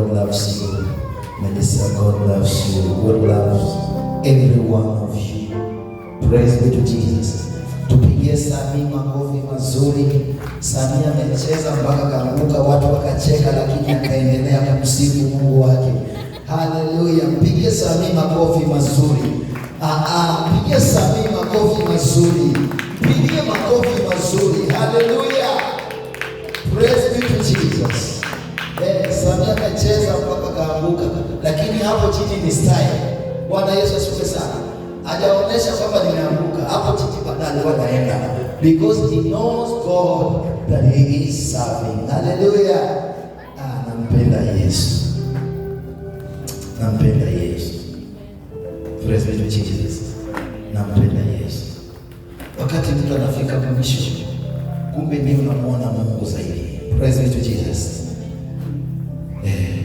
God loves you. Melissa, God loves you. God loves every one of you. Praise be to Jesus. Tupigie Sami makofi mazuri. Sami amecheza mpaka kaanguka, watu wakacheka, lakini akaendelea kumsifu Mungu wake. Haleluya! Mpigie Sami makofi mazuri. Mpigie Sami makofi mazuri. Mpigie makofi mazuri. Haleluya! Praise be to Jesus. Sami akacheza mpaka kaanguka, lakini hapo chini ni style. Bwana Yesu asifiwe sana. Hajaonesha kwamba nimeanguka. Hapo chini baadaye alikuwa anaenda because he knows God that he is serving. Haleluya. Nampenda Yesu. Nampenda Yesu. Praise be to Jesus. Nampenda Yesu. Wakati mtu anafika mwisho, kumbe ndiye unamuona Mungu zaidi. Praise be to Jesus.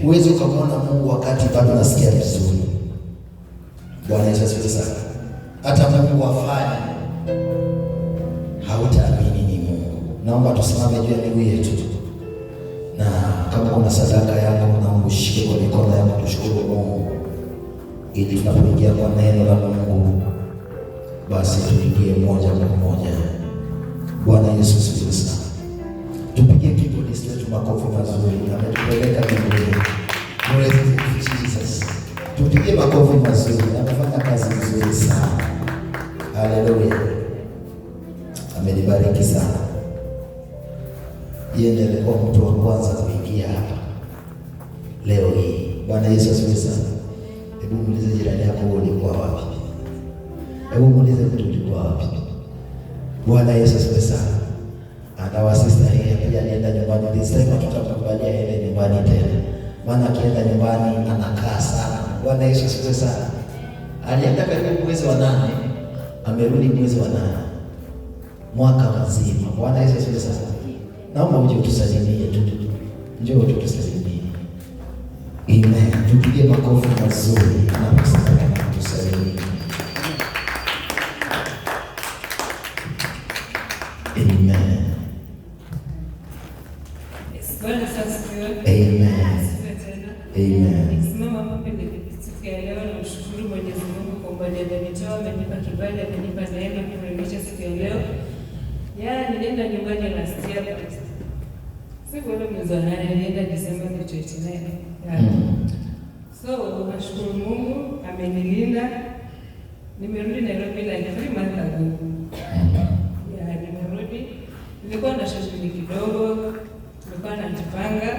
Huwezi ukamwona Mungu wakati bado nasikia vizuri. Bwana Yesu asifiwe sana. Hata Mungu afanye, hautaamini ni Mungu. Naomba tusimame juu ya miguu yetu, na kama kuna sadaka yako, naomba ushike kwa mikono yako, tushukuru Mungu, ili tunapoingia kwa neno la Mungu, basi tuingie moja kwa moja. Bwana Yesu asifiwe sana. Tupigie keyboardist wetu makofi mazuri, ametupeleka mbinguni. Praise be to Jesus. Tupigie makofi mazuri, amefanya kazi nzuri sana. Haleluya, amenibariki sana. Yeye ndiye alikuwa mtu wa kwanza kuingia hapa leo hii. Bwana Yesu asifiwe sana. Hebu muulize jirani yako, wewe ulikuwa wapi? Hebu muulize mtu, ulikuwa wapi? Bwana Yesu asifiwe sana. And our sister here pia alienda nyumbani. This time hatutamkubalia aende nyumbani tena, maana akienda nyumbani anakaa sana. Bwana Yesu asifiwe sana. Alienda karibu mwezi wa 8, amerudi mwezi wa 8, mwaka mzima. Bwana Yesu asifiwe sana. Naomba uje utusalimie tu, njoo uje utusalimie. Amen. Tupige makofi mazuri anaposimama na kutusalimia. Amen. Bwana asifiwe. Amen. Asifiwe tena. Amen. Nikisimama hapa mbele siku ya leo namshukuru Mwenyezi Mungu kwa umbali amenitoa, amenipa kibali, amenipa neema kunionyesha siku ya leo. Nilienda nyumbani last year but sikuenda mwezi wa 8, nilienda December the 29. So, nashukuru Mungu amenilinda. Nimerudi Nairobi like 3 months ago. Nimerudi. Nilikuwa na shughuli kidogo, nilikuwa najipanga.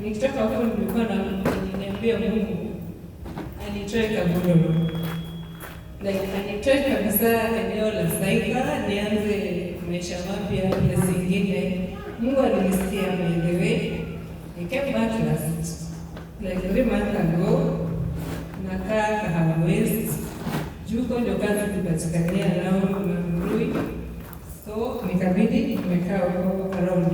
Nikitoka huko nilikuwa na niliniambia Mungu anitoe Kaburu. Like anitoe kabisa eneo la Saika nianze maisha mapya place ingine. Mungu alinisikia by the way. I came back last like 3 months ago. Nakaa Kahawa West. Juko ndio kazi kupatikania around Mambrui. So nikabidi nimekaa huko around.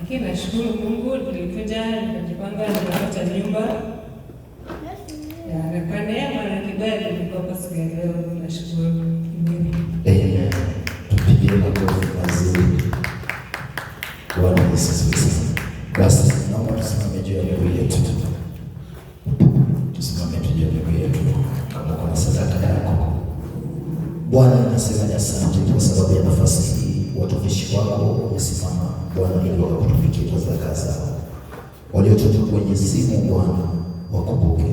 Lakini nashukuru Mungu nilikuja nikajipanga nikapata nyumba. Na kwa neema na kibali niko hapa siku ya leo, nashukuru. Amen. Amen. Tupige makofi mazuri. Bwana Yesu asifiwe sana. Basi naomba tusimame juu ya miguu yetu. Tusimame juu ya miguu yetu kama kuna sadaka yako. Bwana, nasema ni asante kwa sababu ya nafasi hii. Watumishi wako wamesimama Bwana ili wakakutumikia kwa sadaka zao. Waliotoka kwenye simu Bwana wakumbuke.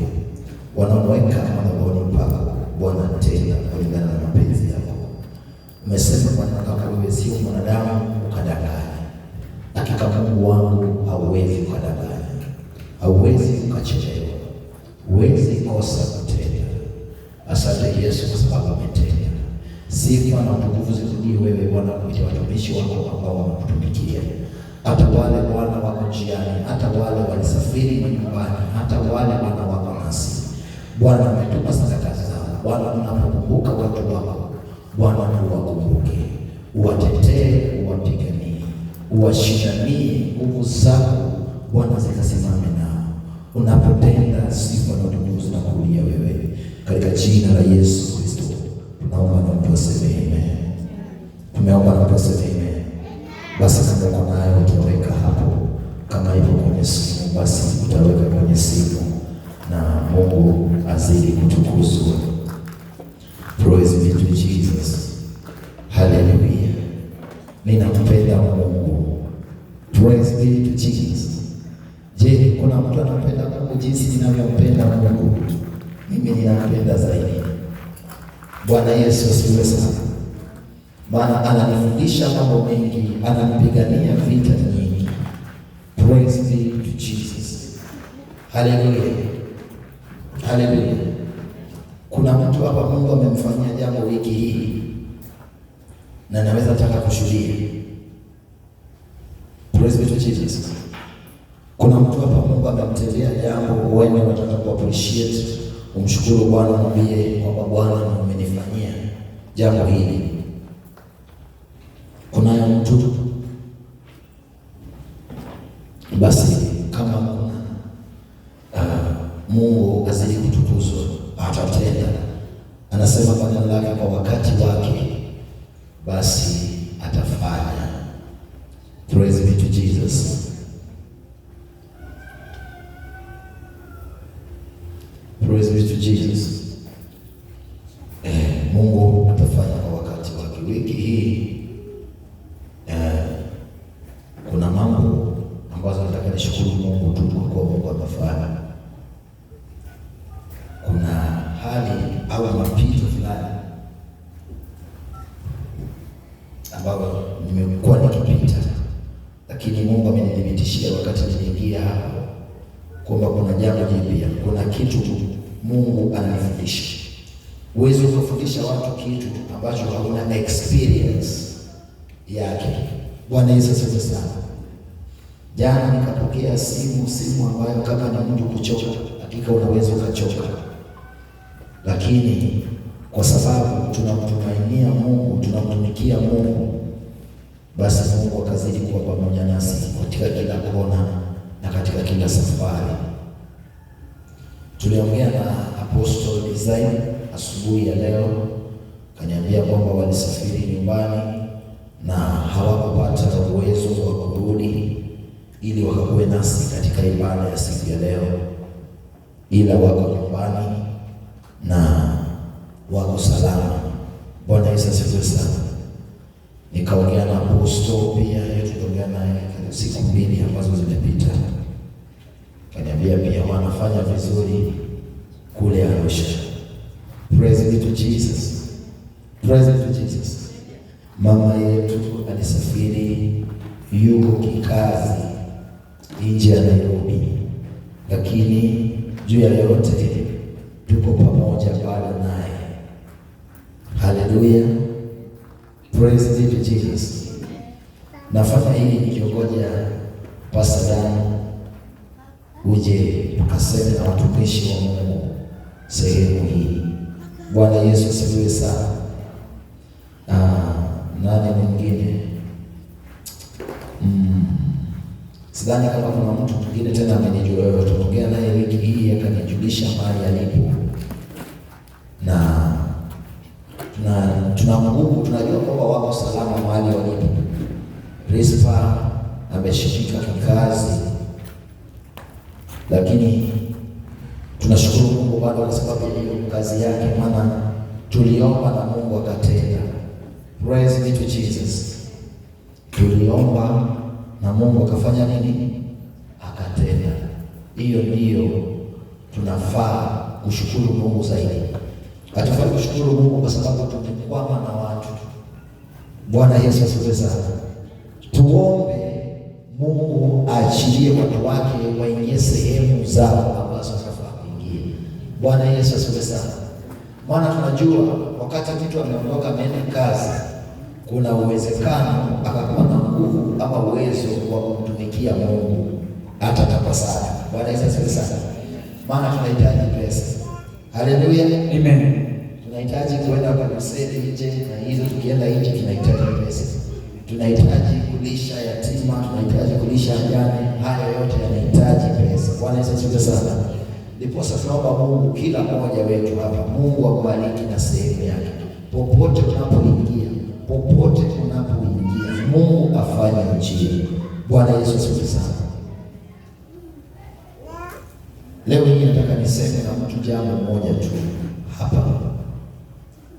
Wanaoweka madhabahuni pako Bwana, tenda kulingana na mapenzi yako. Umesema Bwana kama wewe sio mwanadamu ukadanganya. Hakika Mungu wangu hauwezi ukadanganya. Hauwezi ukachelewa. Huwezi kosa kutenda. Asante Yesu kwa sababu umetenda. Sifa na utukufu zikujie wewe Bwana kupitia watumishi wako ambao wamekutumikia. Hata wale Bwana wako njiani, hata wale walisafiri manyumbani, hata wale Bwana wako nasi. Bwana umetuma sadaka zao. Bwana unapokumbuka watu wako, Bwana uwakumbuke, uwatetee, uwapiganie, uwashindanie, nguvu zako Bwana zikasimame nao. Unapotenda sifa na utukufu zinakurudia wewe. Katika jina la Yesu Kristo tunaomba na mtu aseme amen. Tumeomba na mtu aseme amen. Basi kama uko nayo utaweka hapo, kama ipo kwenye simu basi utaweka. nampenda zaidi. Bwana Yesu asifiwe sana, maana ananifundisha mambo mengi, ananipigania vita nyingi. Praise be to Jesus. Haleluya, haleluya. Kuna mtu hapa Mungu amemfanyia jambo wiki hii na naweza taka kushuhudia. Praise be to Jesus. Kuna mtu hapa Mungu amemtendea jambo, huenda unataka ku appreciate, umshukuru Bwana, mwambie kwamba Bwana, umenifanyia jambo hili. Kunayo mtu? Basi kama kuna Mungu azidi kutukuzwa, atatenda. Anasema kwa neno lake, kwa wakati wake basi atafanya. Praise be to Jesus. Praise be to Jesus. Mungu atafanya kwa wakati wake. Wiki hii kuna mambo ambazo nataka nishukuru Mungu tu kwa kuwa Mungu amefanya. Kuna hali au mapito fulani ambayo nimekuwa nikipita, lakini Mungu amenithibitishia wakati niliingia hapo kwamba kuna jambo jipya, kuna kitu Mungu ananifundisha. Huwezi kufundisha watu kitu ambacho hauna experience yake. Bwana Yesu asifiwe sana. Jana nikapokea simu ambayo kama ni mtu kuchoka, hakika unaweza ukachoka, lakini kwa sababu tunamtumainia Mungu, tunamtumikia Mungu, basi Mungu akazidi kuwa pamoja nasi katika kila kona na katika kila safari. Tuliongea na Apostle Design asubuhi ya leo, kaniambia kwamba walisafiri nyumbani na hawakupata uwezo wa kurudi ili wakakuwe nasi katika ibada ya siku ya leo, ila wako nyumbani na wako salama. Bwana Yesu asifiwe sana. Nikaongea na Apostle pia, yeye tuliongea naye siku mbili ambazo zimepita, kaniambia pia wanafanya vizuri kule Arusha. Praise be to Jesus. Praise be to Jesus. Mama yetu alisafiri, yuko kikazi nje ya Nairobi, lakini juu ya yote tuko pamoja bado naye. Haleluya. Praise be to Jesus. Nafanya hili nikiongoja Pastor Dan uje ukaseme na watumishi wa Mungu sehemu hii. Bwana Yesu asifiwe sana. Nani mwingine? Sidhani kama kuna mtu mwingine tena amenijua. Tumeongea naye wiki hii akanijulisha mahali alipo, na tuna nguvu, tunajua kwamba wako salama mahali walipo. Rispa ameshikika kikazi, lakini tunashukuru Mungu bado kwa sababu ya hiyo kazi yake, maana tuliomba na Mungu akatenda. Praise be to Jesus. Tuliomba na Mungu akafanya nini? Akatenda. Hiyo ndiyo tunafaa kushukuru Mungu zaidi. Hatufai kushukuru Mungu kwa sababu tumekwama na watu. Bwana Yesu asifiwe sana. Tuombe Mungu aachilie watu wake waingie sehemu zao ambazo wanafaa kuingia. Bwana Yesu asifiwe sana. Maana tunajua wakati mtu ameondoka ameenda kazi, kuna uwezekano akakuwa na nguvu ama uwezo wa kumtumikia Mungu hata tapasana. Bwana Yesu asifiwe sana. Maana tunahitaji pesa. Haleluya. Amen. Tunahitaji kuenda kwa crusade nje, na hizo tukienda nje tunahitaji pesa. Tunahitaji kulisha yatima, tunahitaji kulisha wajane, haya yote yanahitaji pesa. Bwana Yesu asifiwe sana. Ndiposa tunaomba Mungu kila mmoja wetu hapa, Mungu akubariki na sehemu yake. Popote unapoingia, popote unapoingia, Mungu afanye njia. Bwana Yesu asifiwe sana. Leo hii nataka niseme na mtu jambo moja tu hapa.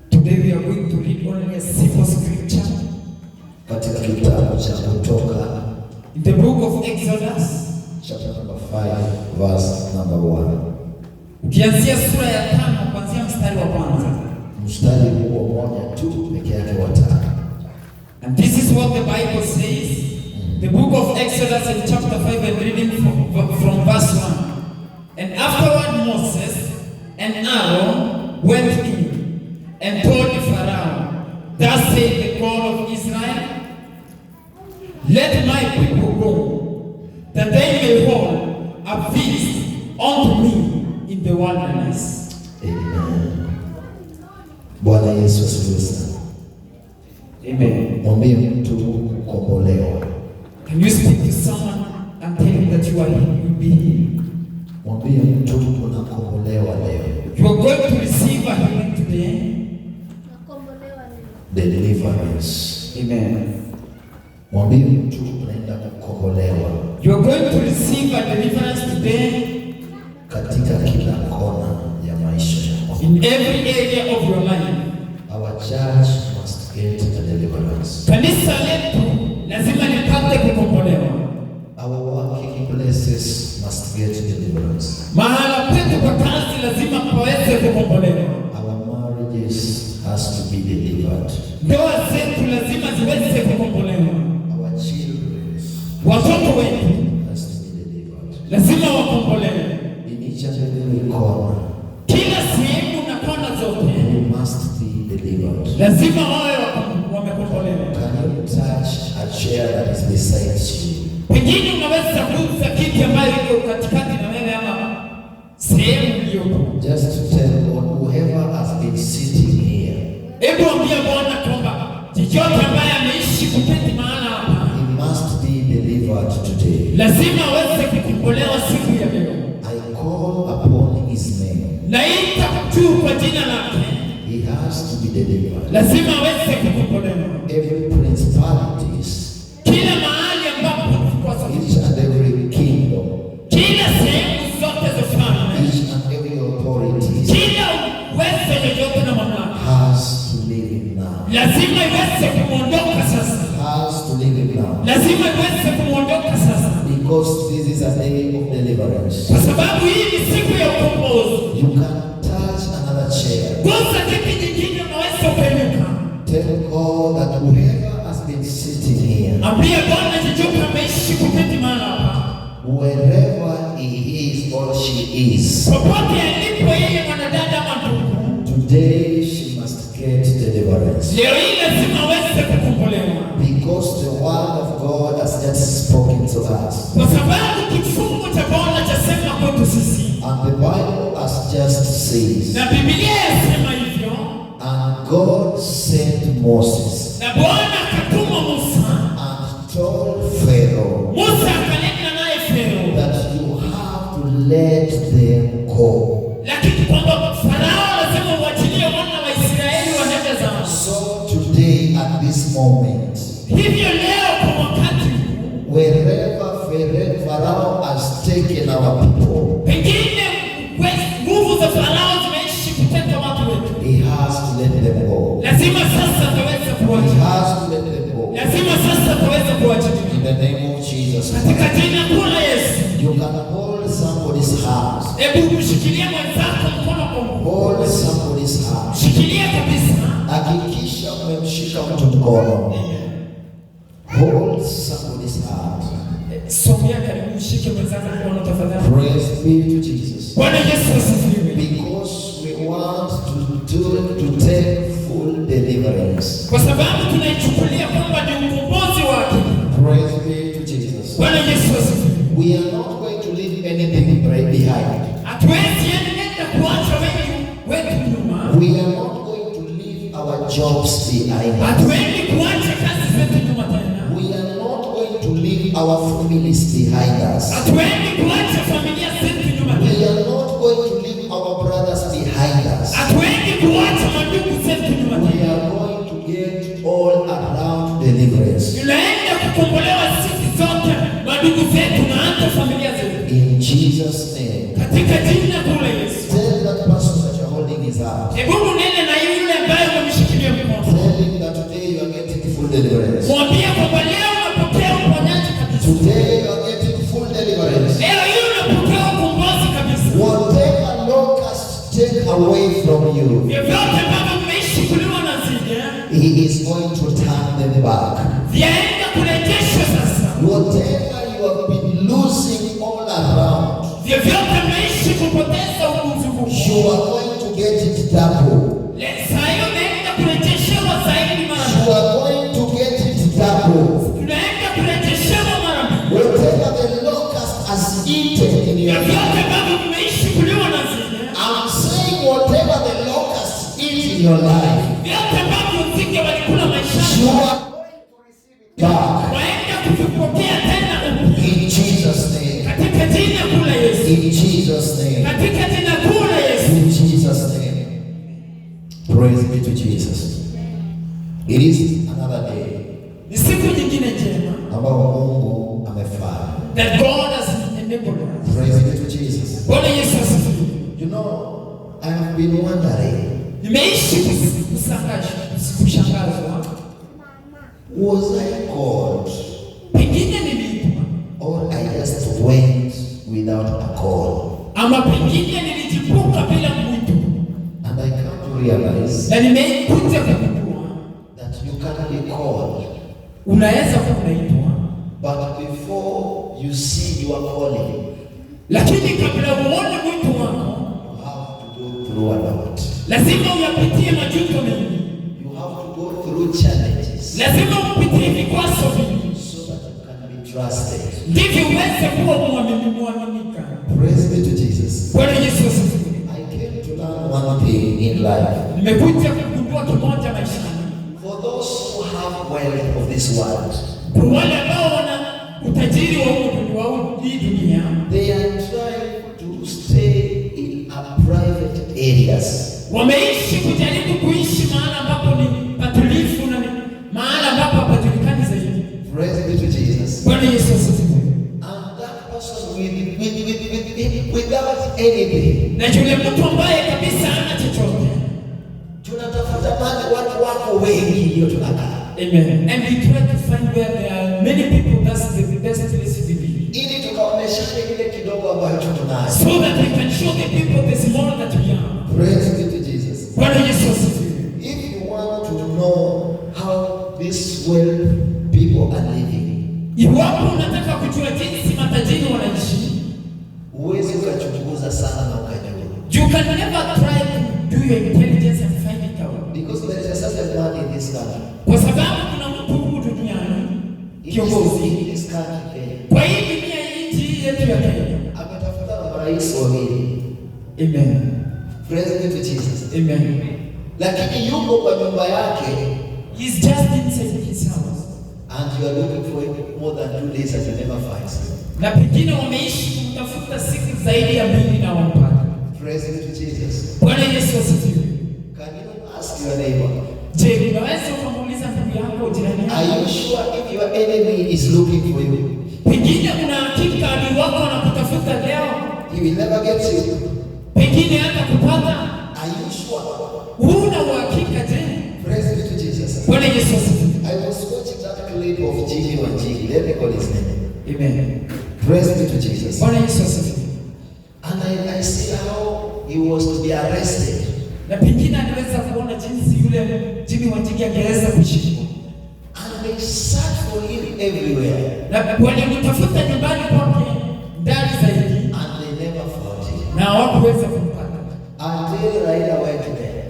Today we are going to read only a simple scripture Katika kitabu cha Kutoka in the book of Exodus, chapter number 5 verse number 1. ukianzia sura ya 5 kuanzia mstari wa kwanza. Mstari huo moja tu peke yake wa tano. And this is what the Bible says. The book of Exodus in chapter 5 and reading from verse 1. And afterward Moses and Aaron went in and told Pharaoh, "Thus saith the God of Israel, let my people go, that they may hold a feast unto me in the wilderness." Amen. Bwana Yesu asifiwe sana. Amen. Mwambie mtu kukombolewa. Can you speak to someone and tell him that you are will be healed? Mwambie mtu unakombolewa leo. You are going to receive a healing today. Nakombolewa leo. Deliverance. Amen. Mwambie mtu unaenda kukombolewa You are going to receive a deliverance today katika kila kona ya maisha yako. in every area of your life. Our church must get a deliverance. Kanisa letu lazima lipate kukombolewa. Our working places must get deliverance. Mahala petu kwa kazi lazima paweze kukombolewa. Our marriages has to be delivered. Ndoa zetu lazima ziweze kukombolewa. Our children Watoto wetu has to be delivered. lazima wakombolewe. In each and every corner, Kila sehemu na kona zote we must be delivered. lazima wawe wamekombolewa. Can you touch a chair that is beside you? Pengine unaweza kugusa kiti ambayo iko katikati na wewe ama sehemu iliyopo. Just to tell God, whoever has been sitting here, Hebu ambia Bwana kwamba yeyote ambaye ameishi kuketi mahala hapa he must be delivered today. lazima aweze kukombolewa siku ya leo. I call upon his name. Naita juu kwa jina lake, He has to be delivered. lazima aweze kukombolewa. Every principalities, Kila mahali ambapo vikwazo, each and every kingdom, kila sehemu zote za falme, each and every authority kila uwezo yoyote na mamlaka has to leave him now. Lazima iweze kumwondoka sasa, Has to leave him now. Lazima iweze kumwondoka sasa, Because this is a day of deliverance. Kwa sababu hii ni siku ya ukombozi. You can touch another chair. Gusa kiti nyingine, unaweza ukainuka. Tell God that whoever has been sitting here, Ambia Bwana yeyote ameishi kuketi mahala hapa, wherever he is or she is, popote alipo yeye, mwanadada ama ndugu, today she must get deliverance. Leo hii lazima aweze kukombolewa, Because the word of God has just spoken to us. Kwa sababu kifungu cha Bwana chasema kwetu sisi, And the Bible has just says, na Biblia yasema hivyo, and God sent Moses na Bwana akatuma Musa, and told Pharaoh Musa akanena naye Farao, that you have to let them go. Lakini kwamba Farao lazima uachilie wana wa Israeli waende zao. So today at this moment, Hivyo leo kwa wakati huu, wherever Pharaoh has taken our people, pengine nguvu za Farao zimeishi kuteka watu wetu, he has to let them go. Lazima sasa ataweza He kuacha, has to let them go. Lazima sasa ataweza kuachilia. In the name of Jesus Katika Christ. jina kuu la Yesu. You can hold somebody's hand. Hebu mshikilie mwenzako mkono kwa nguvu, Hold somebody's hand. shikilia kabisa. Hakikisha umemshika mtu mkono. Hold somebody's hand. Sogea karibu, mshike mwenzako mkono tafadhali. Praise be to Jesus. Bwana Yesu asifiwe. Because we want to take full deliverance. Kwa sababu tunaichukulia kwamba ni ukombozi wake. Praise be to Jesus. Bwana Yesu asifiwe. We are not going to leave anything right behind. Hatuwezi enda kuacha wengi wetu nyuma. We are not going to leave our jobs behind. Hatuendi kuacha kazi zetu nyuma tena. We are not going to leave our families behind us. Hatuendi kuacha familia zetu nyuma We tena. are not going to leave our brothers behind us. Hatuendi kuacha mandugu zetu nyuma We tena. are going to get all around deliverance. Tunaenda kukombolewa sisi zote, mandugu zetu na hata familia zetu. In Jesus' name. Katika jina kuu la Yesu. Tell that person that you're holding his hand. Hebu nene na yule ambaye umemshikilia mkono. Tell him that today you are getting full deliverance. Mwambie kwamba leo unapokea uponyaji kabisa. Today you are getting full deliverance. Leo hii unapokea ukombozi kabisa. Whatever locusts take away from from you, Vyovyote ambavyo mmeishi kuliwa na nzige, He is going to turn them back. vyaenda kurejeshwa sasa. Whatever you have been losing all around, Vyovyote mmeishi kupoteza umzunguko, you are going to get it double. Saa hiyo unaenda kurejeshewa zaidi mara You are going to get it double. Tunaenda kurejeshewa mara mbili. Whatever the locust has eaten in your life, Vyovyote ambavyo mmeishi kuliwa na nzige, I'm saying whatever the locust eat in your life, vyote ambavyo nzige walikula maishani, you are going to receive it back. Waenda kuvipokea tena upya In Jesus' name. katika jina kuu la Yesu, In Jesus' name. katika jina kuu la Yesu. In Jesus' name. Praise be to Jesus. It is another day Ni siku nyingine njema ambayo Mungu amefanya. that God has enabled us. Praise be to Jesus. Bwana Yesu asifiwe. I have been wondering, Nimeishi kushangazwa, was I called pengine niliitwa or I just went without a call? Ama pengine nilijipuka bila mwito, And I come to realize na nimekuja kugundua that you can be called, unaweza kuwa unaitwa, but before you see your calling, lakini kabla uone mwito wako you have to go through a lot. Lazima uyapitie majuto mengi, You have to go through challenges lazima upitie vikwazo vingi, so that you can be trusted. Ndivyo uweze kuwa mwaminika. Praise be to Jesus. Bwana Yesu asifiwe. I came to learn one thing in life. Nimekuja kugundua kimoja maishani, For those who have wealth of this world, kwa wale ambao wana utajiri wa huu wa hii dunia, they are trying to stay in a private areas. Wameishi kujaribu kuishi mahala ambapo ni patulivu na ni mahala ambapo hapajulikani zaidi. Praise be to Jesus. Bwana Yesu asifiwe. And that person without anything, Na yule mtu ambaye kabisa hana chochote. Tunatafuta mahali watu wako wengi ndio tunakaa. Amen. And we try to find where there are many people, that's the best place to be. Ili tukaoneshane ile kidogo ambayo tunayo. So that we can show the people the small that we are. Praise be to Jesus. Bwana Yesu asifiwe. If you want to know how this world people are living, Iwapo unataka kujua jinsi matajiri wanaishi, huwezi ukachunguza sana na ukajua. You can never try to do your intelligence and find it out. Because there is a certain man in this country. Kwa sababu kuna mtu humu duniani kiongozi In this country, Kenya. kwa hii dunia, nchi hii yetu ya Kenya. Ametafuta marais wawili. Amen. Praise be to Jesus. Amen. Lakini yuko kwa nyumba yake He's just inside his house. And you are looking for him more than 2 days and you never find him. Na pengine wameishi kumtafuta siku zaidi ya mbili na wampata. Praise be to Jesus. Bwana Yesu asifiwe. Can you ask your neighbor? Je, unaweza ukamuuliza ndugu yako, jirani Are yako? you sure if your enemy is looking for you, Pengine una hakika adui wako anakutafuta leo, he will never get you? Pengine hata kupata. Are you sure? Huna uhakika je? Praise be to Jesus. Bwana Yesu asifiwe. I was watching that clip of Jimmy Wanjigi. Let me call his name. Amen. Praise be to Jesus. Bwana Yesu asifiwe. And I see how he was to be arrested. Na pengine aliweza kuona jinsi yule Jimmy Wanjigi angeweza kushikwa. And they searched for him everywhere. Na walimtafuta nyumbani kwake ndani zaidi And they never found him. Na hawakuweza kumpata. Until Raila went there.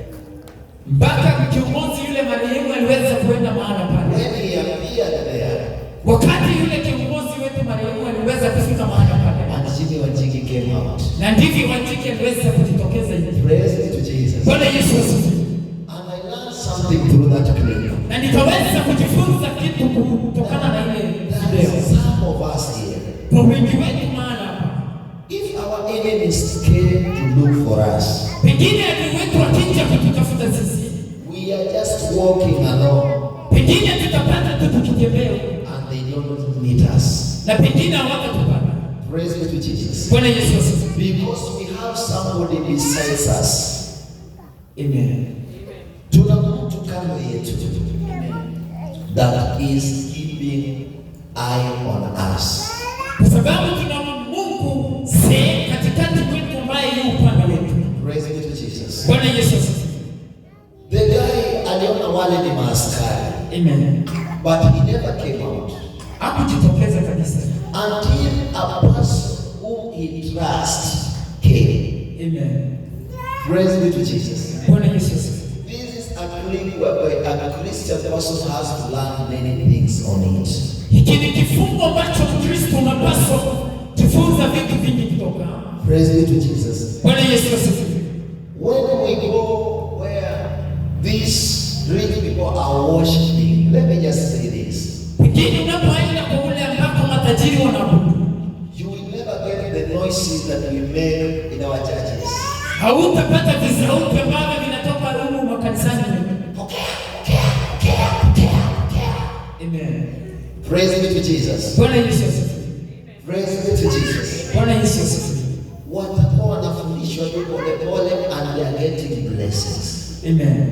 Mpaka kiongozi yule marehemu aliweza kuenda mahala pale. When he appeared there, Wakati yule kiongozi wetu marehemu aliweza kufika mahala pale, and Jimmy Wanjigi came out. Na ndivyo Wanjigi aliweza kujitokeza hivi. Praise be to Jesus. Bwana Yesu asifiwe. And I learned something through that clip. Na nikaweza kujifunza kitu kutokana na ile video. That some of us here, Kwa wengi wetu mahala hapa, if our enemies came to look for us, pengine adui wetu akija kututafuta sisi, we are just walking along pengine tutapata tu tukitembea, and they don't meet us. Na pengine hawatatupata. Praise be to Jesus. Bwana Yesu asifiwe. Because we have somebody besides us. Amen. Tuna mtu kando yetu that is keeping eye on us. Kwa sababu tuna Mungu sehemu katikati mwetu ambaye yu upande wetu. Praise be to Jesus. Bwana Yesu asifiwe. Aliona wale ni maaskari. Amen. But he never came out Hakujitokeza kabisa. Until a person whom he trusts came. Amen. Praise be to Jesus. Bwana Yesu asifiwe. This is a clip whereby a Christian person has to learn many things on it. Hiki ni kifungo ambacho Mkristo unapaswa kujifunza vitu vingi kutoka. Praise be to Jesus. Bwana Yesu asifiwe. When we go where these rich people are worshiping, let me just say this. Pengine unapoenda kwa ule ambako matajiri wanaabudu, You will never get the noises that we make in our churches. Hautapata visauti ambavyo vinatoka humu makanisani. Pokea, pokea, pokea, pokea, pokea. Amen. Praise be to Jesus. Bwana Yesu asifiwe. Praise be to Jesus. Bwana Yesu asifiwe. Watakuwa wanafundishwa tu polepole and they are getting blessings. Amen.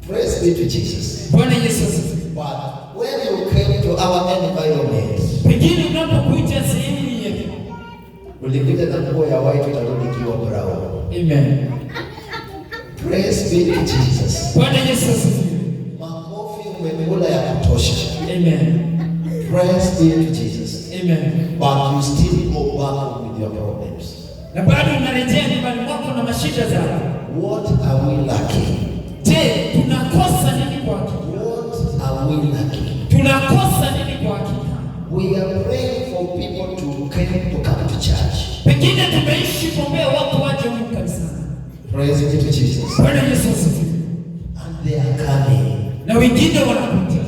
Praise be to Jesus. Bwana Yesu asifiwe. But when you came to our environment, Pengine unapokuja sehemu yetu. Ulikuja na nguo ya white, utarudi ikiwa brown. Amen. Praise be to Jesus. Bwana Yesu asifiwe. Makofi umekula ya kutosha. Amen. Praise be to Jesus. Amen. But you still go back with your problems. Na bado unarejea nyumbani mwako na mashida zako. What are we lacking? Je, tunakosa nini kwa hakika? What are we lacking? Tunakosa nini kwa hakika? We are praying for people to come to church. Pengine tumeishi kuombea watu waje humu kanisani. Praise be to Jesus. Bwana Yesu asifiwe. And they are coming. Na wengine wanakuja.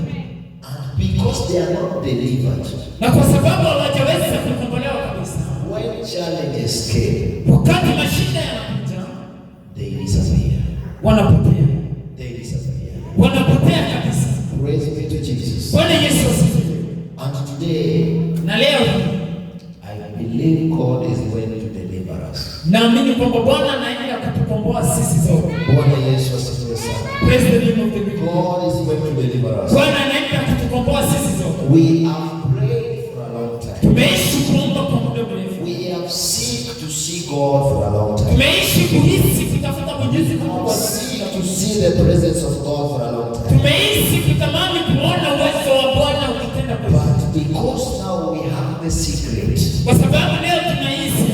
And because they are not delivered, Na kwa sababu hawajaweza kukombolewa kabisa. When challenges came, Wakati mashida yanakuja, they disappear. Wanapotea. They disappear. Wanapotea kabisa. Praise be to Jesus. Bwana Yesu asifiwe. And today, Na leo I believe God is going to deliver us. Naamini kwamba Bwana anaenda kutukomboa sisi zote. Bwana Yesu asifiwe sana. Praise the name of the Lord. God is going to deliver us. Bwana anaenda kutukomboa sisi zote. We have prayed for a long time. Tumeishi kuomba kwa muda mrefu. We have seek to see God for a long time. Tumeishi kuhisi kutafuta Mwenyezi Mungu kwa Seek to see the presence of God for a long time. Tumeishi kutamani kuona uwezo wa Bwana ukitenda kwetu. But because now we have the secret, Kwa sababu leo tunahisi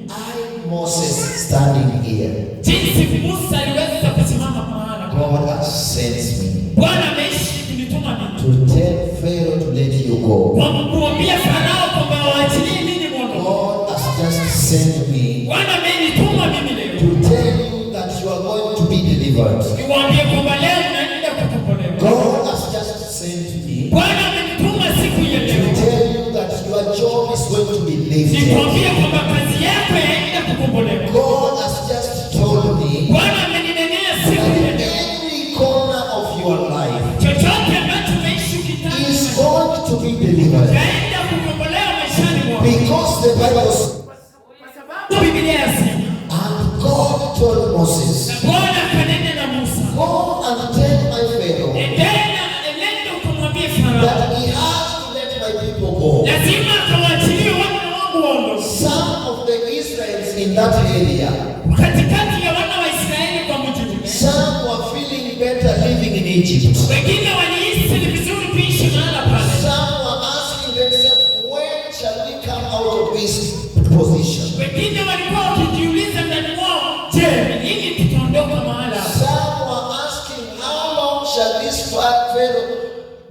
I, Moses, standing here, jinsi Musa aliweza kusimama mahala. God has sent me Bwana ameishi kunituma mimi to tell Pharaoh to let you go. kwa kumwambia Farao kwamba waachilie ninyi mwondoke. God has just sent me Bwana amenituma mimi leo to tell you that you are going to be delivered. niwaambie kwamba leo mnaenda kukombolewa. God has just sent me Bwana amenituma siku ya to leo tell you that your job is going to be lifted. nikwambie kwamba kazi yako yaenda kukombolewa. God has just told me Bwana ameninenea siku ya that leo, every corner of your life chochote ambacho umeishi ukitaka is going to be delivered. yaenda kukombolewa maishani mwako, Because the Bible kwa sababu Biblia yasema, and God told Moses, na Bwana akanena na Musa, "Go and tell my Pharaoh enenda enenda ukamwambie Farao, that he has to let my people go." Lazima akawaachilie wana wangu waondoke. Some of the Israelites in that area, Katikati ya wana wa Israeli kwa mji ule, some were feeling better living in Egypt. Wengine walihisi ni vizuri kuishi mahala pale. Some were asking themselves, "When shall we come out of this position?" Wengine walikuwa wakijiuliza ndani mwao, je, ni lini tutaondoka mahala hapa? Some were asking, "How long shall this Pharaoh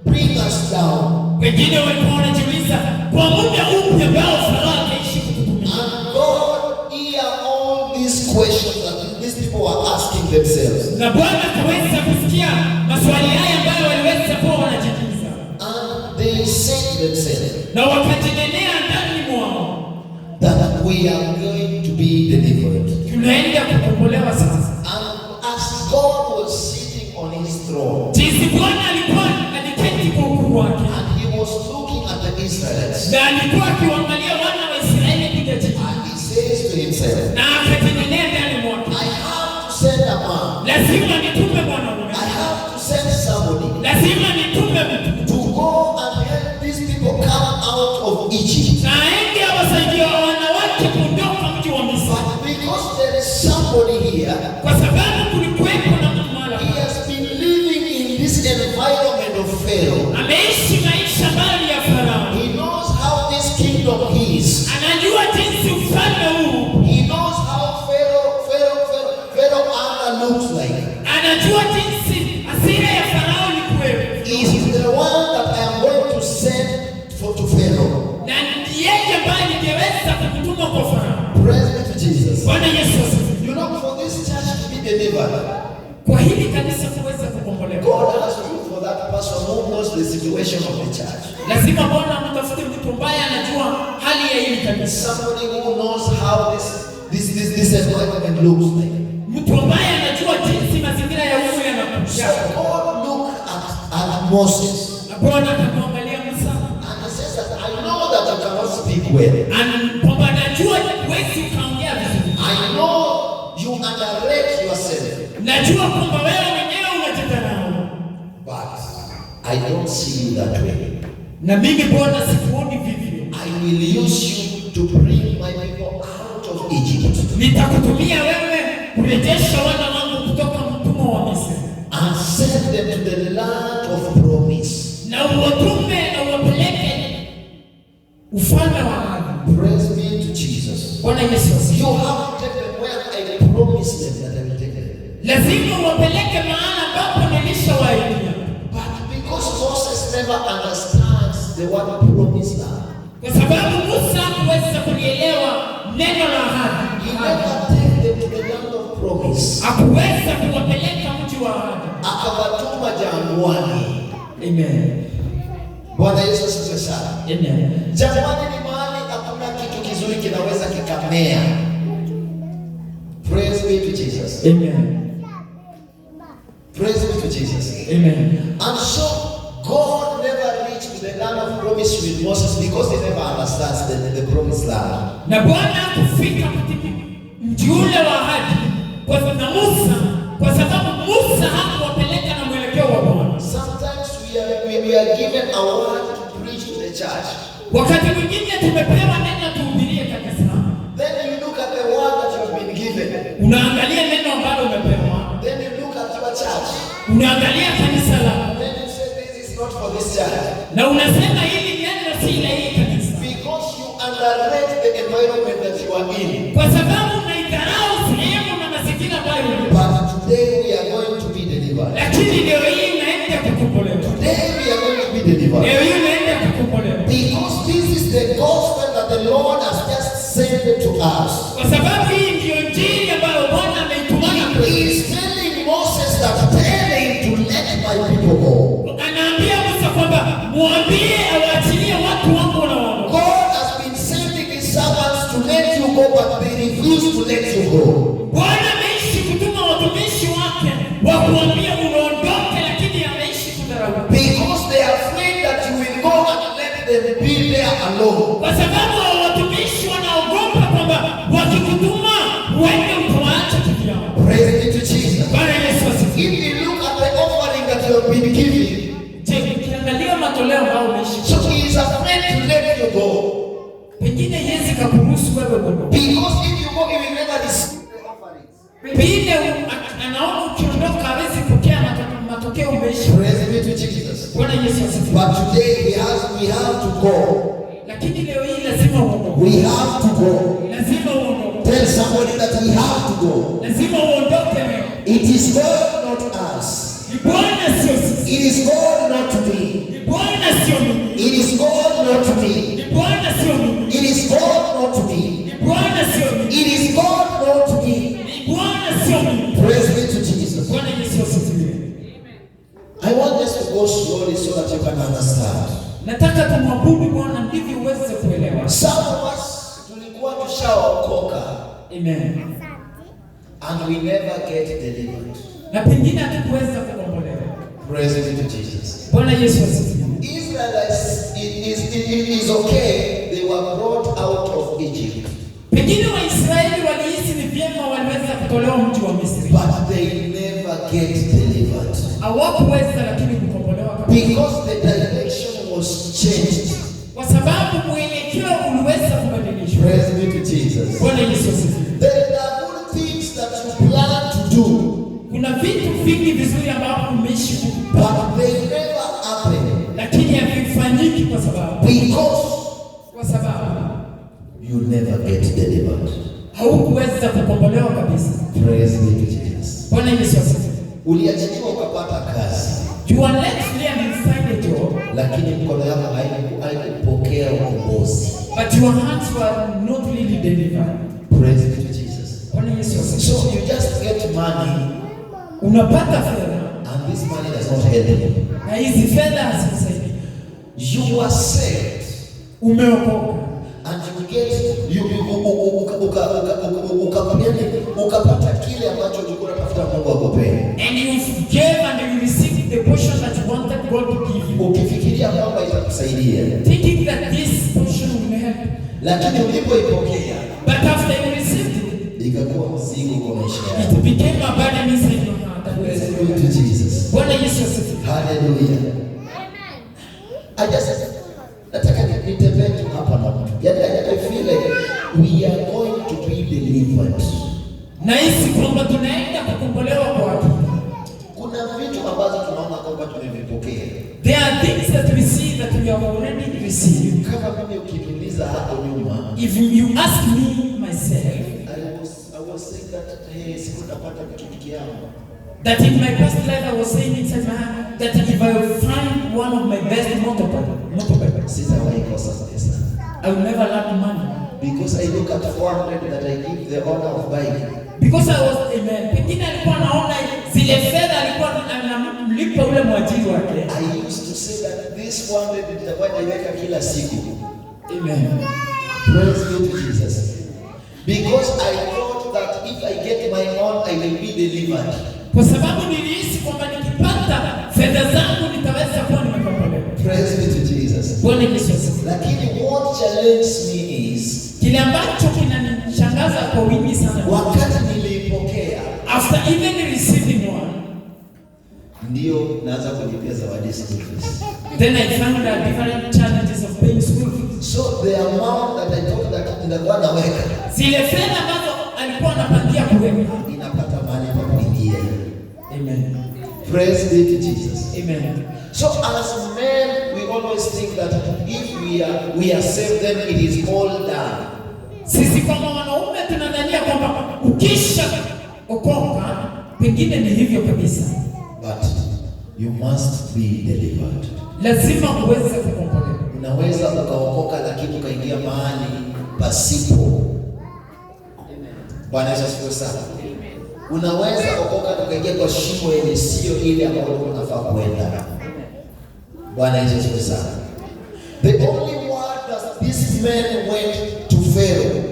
bring us down?" Wengine walikuwa wanajiuliza kwa muda upi ambao Farao ataishi kututumia. And God hear all these questions that these people were asking themselves. Na Bwana akaweza kusikia maswali haya ambayo waliweza kuwa wanajiuliza, And they said to themselves na wakajinenea ndani mwao, that we are going to be delivered. Tunaenda kukombolewa sasa. And as God was sitting on his throne Jinsi Bwana alikuwa aliketi kwa ukuu wake and he was looking at the Israelites, na alikuwa akiwaangalia wana wa Israeli kuja chini, and he says to himself, na akajinenea ndani mwake, "I have to send a man, lazima nitume mwanaume, I have to send somebody lazima nitume mtu to go and help these people come out of Egypt." na aende awasaidie wanawake kuondoka mji wa Misri, But because there is somebody here, kwa sababu kulikuwepo na mtu mahala he has been living in Pharaoh. Ameishi maisha ambayo ni ya Farao. He knows how this kingdom is. Anajua jinsi ufalme huu, He knows how Pharaoh anger looks like. Anajua jinsi hasira ya Farao ilikuwepo, He is the one that I am going to send to Pharaoh. Na yeye ambaye ningeweza kumtuma kwa Farao. Praise be to Jesus. Bwana Yesu asifiwe. For this church to be delivered, Kwa hili kanisa kuweza kukombolewa, God has to look for that person who knows the situation of the church. Lazima Bwana amtafute mtu ambaye anajua hali ya hili kanisa, Somebody who knows how this environment looks like. Mtu ambaye anajua jinsi mazingira ya humu So yanakuja. God looked at Moses Na Bwana akamwangalia Musa and he says that I know that you cannot speak well. Kwamba najua huwezi ukaongea vizuri, I know you underrate yourself, najua kwamba wewe mwenyewe unajidharau, but I don't see you that way. Na mimi Bwana sikuoni vivyo. I will use you to bring my people out of Egypt Nitakutumia wewe kurejesha wana wangu kutoka mtumwa wa Misri and send them to the land of promise. Na uwatume na uwapeleke ufalme wa ahadi. Praise be to Jesus. Bwana Yesu asifiwe. You have to take them where I promised them that I will take them. Lazima uwapeleke mahala ambapo nilishawaahidia. But because Moses never understands the word promised land, Kwa sababu Musa hakuweza kulielewa neno la ahadi, he never take them to the land of promise. Hakuweza kuwapeleka mji wa ahadi. Akawatuma jangwani. Amen. Bwana Yesu asifiwe sana. Amen. Jangwani ni mahali hakuna kitu kizuri kinaweza kikamea. Praise be to Jesus. Amen. Praise be to Jesus. Amen. And so God never reached the land of promise with Moses because he never understands the promised land. Na Bwana hakufika katika mji ule wa ahadi kwa na Musa kwa sababu Musa hakuwapeleka na mwelekeo wa Bwana. Sometimes we are given a word to preach to the church. Wakati mwingine tumepewa neno tuhubirie kanisa. Then you look at the word that you have been given. Unaangalia neno ambalo umepewa. Then you look at your church. Unaangalia kanisa lako. Then you say, "This is not for this church." Na unasema hili neno si la hii kanisa. Because you underrate the environment that you are in. Kwa sababu unaidharau sehemu na mazingira ambayo uko. But today we are going to be delivered. Lakini leo hii unaenda kukombolewa. Today we are going to be delivered. Leo hii unaenda kukombolewa. Because this is the gospel that the Lord has just sent to us. Kwa sababu hii ndiyo injili ambayo Bwana ameitumana He kwetu. is telling Moses that tell him to let my people go. Anaambia Musa kwamba mwambie awaachilie watu wangu na waondoke. God has been sending his servants to let you go, but they refuse to let you go. Bwana ameishi kutuma watumishi wake wa kuambia unaondoke, lakini ameishi kudharau. Because they are afraid that you will go and let them be there alone. Kwa sababu hao watumishi wanaogopa kwamba wakikutuma uende utawaacha kivyao. Praise be to Jesus. Bwana Yesu asifiwe. If you look at the offering that you have been giving, Je, ukiangalia matoleo ambayo umeishi, so he is afraid to let you go. Pengine hawezi kakuruhusu wewe uondoke. Because if you go, he will never receive the offerings. Pengine anaona ukiondoka hawezi pokea matokeo umeishi. Praise be to Jesus. Bwana Yesu asifiwe. But today we have to go. Lakini leo hii lazima uondoke. We have to go. Lazima uondoke. Tell somebody that we have to go. Lazima uondoke leo. It is God, not us. Ni Bwana, sio sisi. It is God, not me. Ni Bwana, sio mimi. It is God, not me. Ni Bwana, sio mimi. It is God, not me. Ni Bwana, sio mimi. It is God, not me. Ni Bwana, sio mimi. Praise be to Jesus. Bwana Yesu asifiwe. I want us to go slowly so that you can understand. Nataka tumwabudu Bwana ndivyo uweze kuelewa. Some of us tulikuwa tushaokoka Amen. and we never get delivered. Na pengine hatukuweza kukombolewa. Praise be to Jesus. Bwana Yesu asifiwe. Israelites, it is okay, they were brought out of Egypt, Pengine Waisraeli walihisi ni vyema waliweza kutolewa mji wa Misri. But they never get delivered Hawakuweza lakini kukombolewa kabisa. Because the direction was changed. Kwa sababu mwelekeo uliweza kubadilishwa. Praise be to Jesus. Bwana Yesu asifiwe. There are good things that you plan to do, Kuna vitu vingi vizuri ambavyo umeishi kupanga, but they never happen. Lakini havifanyiki kwa sababu Because kwa sababu you never get delivered. Haukuweza kukombolewa kabisa. Praise be to Jesus. Bwana Yesu asifiwe. Uliachiliwa ukapata kazi, You are let free and you find a job, lakini mkono yako haikupokea ukombozi. But your hands were not really delivered. Praise be to Jesus. Bwana Yesu asifiwe. So you just get money Unapata fedha and this money does not help you. Na hizi fedha hazikusaidii. You are saved Umeokoka and you get you, you, u- u- uka, uka, uka, uka, uka, yani, ukapata kile ambacho ulikuwa unatafuta Mungu akupee, and you gave and you received the portion that you wanted God to give you, ukifikiria kwamba itakusaidia, thinking that this portion will help. Lakini ulipoipokea But after you received it, ikakuwa mzigo kwa maisha yako. It became a burden inside your heart. Praise be to Jesus. Bwana Yesu asifiwe. Hallelujah. I just nataka nitembee tu hapa na mtu. Yani I feel like we are going to be delivered. Nahisi kwamba tunaenda kukombolewa kwa hakika. Kuna vitu ambazo tunaona kwamba tumevipokea. There are things that we see that we have already received. Kama mimi ukiniuliza hapo nyuma, If you ask me myself, I was saying that, hey, siku napata pikipiki yangu. That in my past life I was saying inside my heart that if I find one of my best motorbike, Sitawahi kosa pesa. I will never lack money. Because I look at 400 that I give the owner of bike. Because I was, amen. Pengine alikuwa anaona zile fedha alikuwa anamlipa ule mwajiri wake. I used to say that this 400 nitakuwa naiweka kila siku. Amen. Praise be to Jesus. Because I thought that if I get my own, I will be delivered. Kwa sababu nilihisi kwamba nikipata fedha zangu nitaweza kuwa nimekombolewa. Praise be to Jesus. Bwana Yesu asifiwe. Lakini what challenged me is Kile ambacho kinanishangaza kwa wingi sana, wakati niliipokea after even receiving one, ndio naanza kulipia zawadi school fees. Then I found out different challenges of paying school fees. So the amount that I thought that nitakuwa naweka Zile fedha ambazo alikuwa anapangia kuweka. Inapata mahali pa kuingia. Amen. Praise be to Jesus. Amen. So as men, we always think that if we are saved, then it is all done. Sisi kama wanaume tunadhania kwamba ukisha okoka pengine ni hivyo kabisa. But you must be delivered. Lazima uweze kukombolewa. Unaweza ukaokoka lakini ukaingia mahali pasipo. Bwana Yesu asifiwe sana. Unaweza okoka na ukaingia kwa shimo yenye sio ile ambayo ulikuwa unafaa kuenda. Bwana Yesu asifiwe sana. The only word that this man went to Pharaoh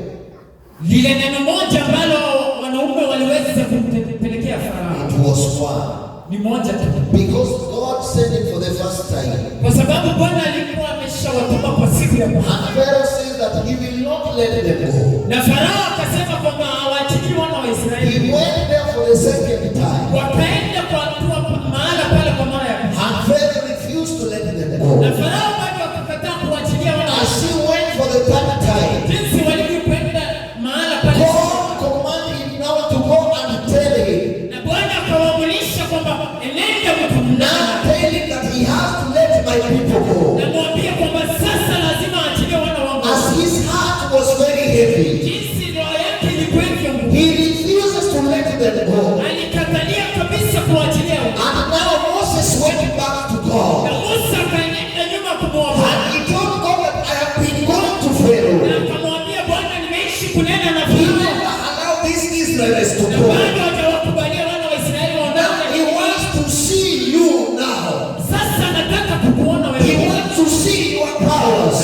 Lile neno moja ambalo wanaume waliweza kumpelekea Farao it was one. Ni moja tu, Because God sent him for the first time. Kwa sababu Bwana alikuwa ameshawatuma kwa siku ya kwanza, And Pharaoh says that he will not let them go. Na Farao akasema kwamba hawaachilii wana wa He Israeli. went there for the second time. Wakaenda kwa hatua mahala pale kwa mara ya pili, And Pharaoh refused to let them go. Na Farao bado akakataa kuachilia wana wa As he went for the third time, Jinsi walivyokwenda mahala pale, God commanded him now to go and tell him. Na Bwana akawaamulisha kwamba enenda mtu Now tell him that he has to let my people go. Na mwambie kwamba sasa lazima aachilie wana wangu. As his heart was very heavy, Jinsi roho yake ilikuwa ngumu, he refuses to let them go. Alikatalia kabisa kuachilia. And now Moses went back to Na God. Musa akaenda nyuma kumwomba And he told God that I have been going to na Pharaoh. akamwambia Bwana, nimeishi kunena na He Farao never allowed these Israelites to na go. bado hajawakubalia wana wa Israeli Now waondoke. he wants to see you now. Sasa nataka kukuona He wewe, wants to see your powers.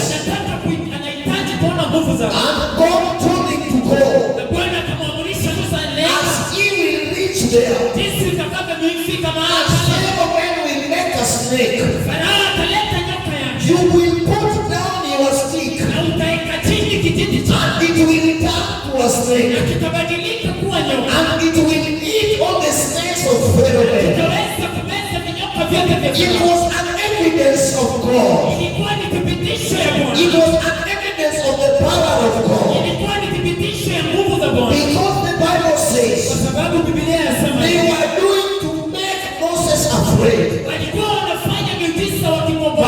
Anahitaji kuona nguvu zako. And God told him to go. Na Bwana akamwamurisha Musa, nenda. As he will reach there, Jinsi utakavyofika mahali pale, Pharaoh man will make a snake. Farao ataleta nyoka yake You will put down your stick na utaweka chini kijiti chako and it will turn to a snake. Na kitabadilika kuwa nyoka And it will eat all the snakes of Pharaoh. kitaweza kumeza vinyoka vyote vya It Farao. was an evidence of God. Ilikuwa ni thibitisho ya Bwana. It was an evidence of the power of God. Ilikuwa ni thibitisho ya nguvu za Bwana, Because the Bible kwa says sababu Biblia yasema they were doing to make Moses afraid. Walikuwa wanafanya miujiza wakimwogopa.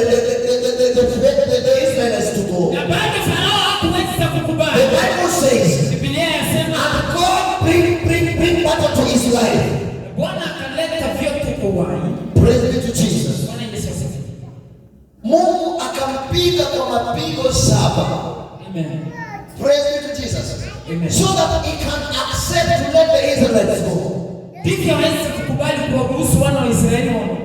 the Israelites to go. Na bado Farao hakuweza The kukubali. Bible says, Biblia yasema and God bring battle to his life. Bwana akaleta vyote kwa uhai. Praise be to Jesus. Bwana Yesu asifiwe. Mungu akampiga kwa mapigo saba. Amen. Praise be to Jesus. Amen. So that he can accept to let the Israelites go. Ndivyo aweze kukubali kuwaruhusu wana wa Israeli waondoke.